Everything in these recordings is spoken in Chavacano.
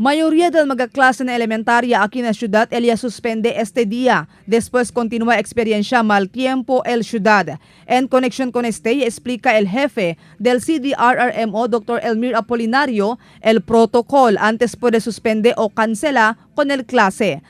Mayoría del mga klase na elementaria aquí na ciudad el ya suspende este día. Después continúa experiencia mal tiempo el ciudad. En conexión con este, explica el jefe del CDRRMO, Dr. Elmir Apolinario, el protocol antes puede suspende o cancela con el clase.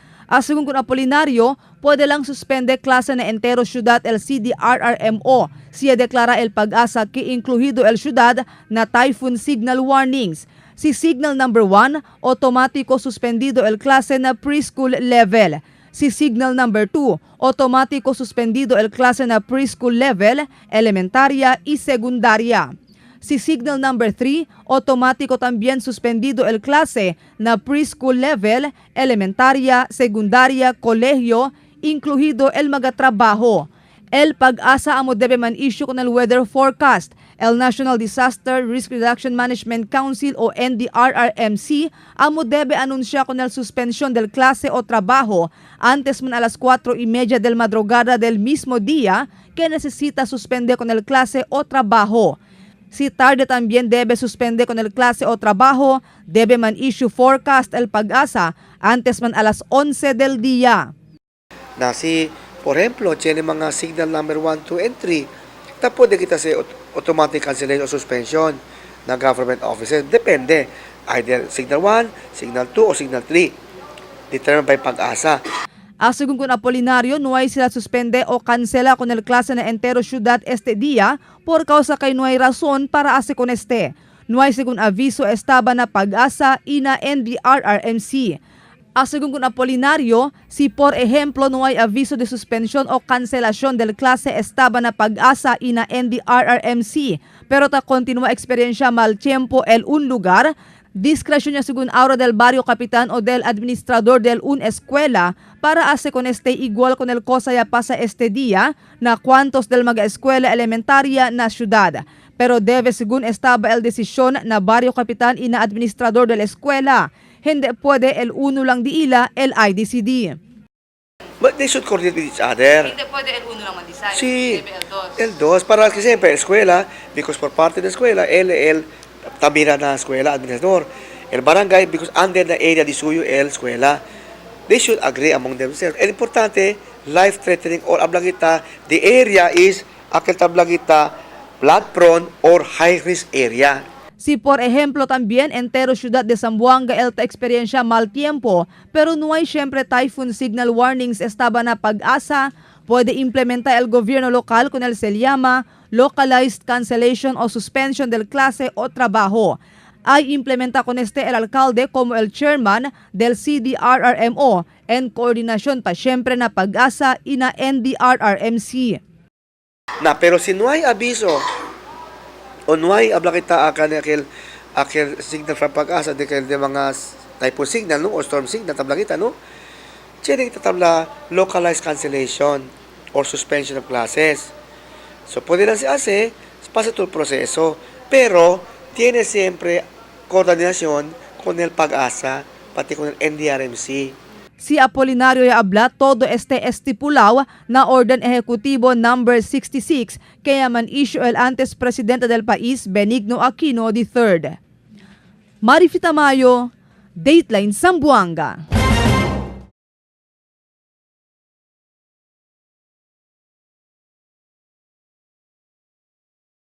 Según con Apolinario, puede lang suspende clase na entero ciudad el CDRRMO si declara el PAGASA que incluido el ciudad na typhoon signal warnings. Si signal number 1, automático suspendido el clase na preschool level. Si signal number 2, automático suspendido el clase na preschool level, elementaria y secundaria. Si signal number 3, automático también suspendido el clase na preschool level, elementaria, secundaria, colegio, incluido el magatrabajo. El PAGASA amo debe man issue con el weather forecast. El National Disaster Risk Reduction Management Council o NDRRMC amo debe anuncia con el suspensión del clase o trabajo antes man a las 4:30 del madrugada del mismo día que necesita suspender con el clase o trabajo. Si tarde también debe suspender con el clase o trabajo, debe man issue forecast el PAGASA antes man a las 11 del día. Na si, por ejemplo, tiene mga signal number 1, 2, and 3, tapos pwede kita sa automatic cancellation o suspension ng government offices. Depende. Either signal 1, signal 2, o signal 3. Determined by PAGASA. Según con Apolinario, no hay sila suspende o cancela con el clase na entero ciudad este día por causa kay no hay razón para hace con este. No hay según aviso estaba na PAGASA y na NDRRMC. Según con Apolinario, si por ejemplo no hay aviso de suspensión o cancelación del clase estaba na PAGASA y na NDRRMC, pero ta continua experiencia mal tiempo el un lugar, discreción niya según aura del barrio capitán o del administrador del un escuela para hace con este igual con el cosa ya pasa este día na cuantos del mga escuela elementaria na ciudad. Pero debe según estaba el desisyon na barrio capitán y na administrador de la escuela. Hindi puede el uno lang di ila el IDCD. But they should coordinate with each other. Hindi puede el uno lang man-decide. Sí. Debe el dos. El 2, para que siempre, escuela, because por parte de escuela, el tamira na escuela, administrador. El barangay, because under the area di suyo, el escuela. They should agree among themselves. El importante, life-threatening or habla kita, the area is, aquel tabla kita, flood-prone or high-risk area. Si por ejemplo también entero ciudad de Zamboanga el ta experiencia mal tiempo, pero no hay siempre typhoon signal warnings estaba na PAGASA, puede implementar el gobierno local con el se llama localized cancellation o suspension del clase o trabajo. Ay implementa con este el alcalde como el chairman del CDRRMO en coordinación pa siyempre na PAGASA y na NDRRMC. Na, pero si no hay aviso o no hay habla kita akan aquel signal from PAGASA de que de mga typhoon signal, no, o storm signal tabla kita, no, tiene kita tabla localized cancellation or suspension of classes. So puede lang se hace, pasa todo el proceso, pero tiene siempre coordinación con el PAGASA pati con el NDRMC. Si Apolinario ya habla todo este estipulado na Orden Ejecutivo number 66 kaya man issue el antes presidente del país Benigno Aquino III. Marifita Tamayo, Dateline Zamboanga.